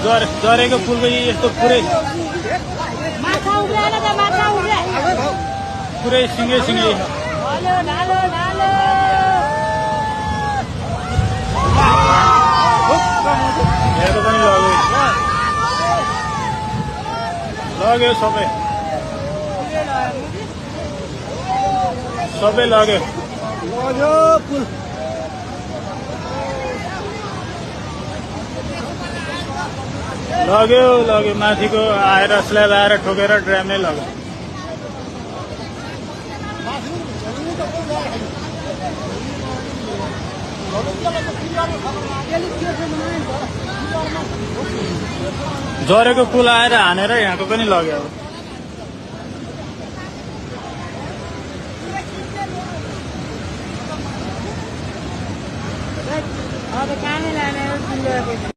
झरेको पुलको यस्तो पुरै पुरै सिँगै सिँगै हेरेको पनि लग्यो सबै लग्यो पुल लग्यो माथिको आएर स्ल्याब आएर ठोकेर ड्राम नै लग्यो झरेको पुल आएर हानेर यहाँको पनि लग्यो अब कहाँ लाने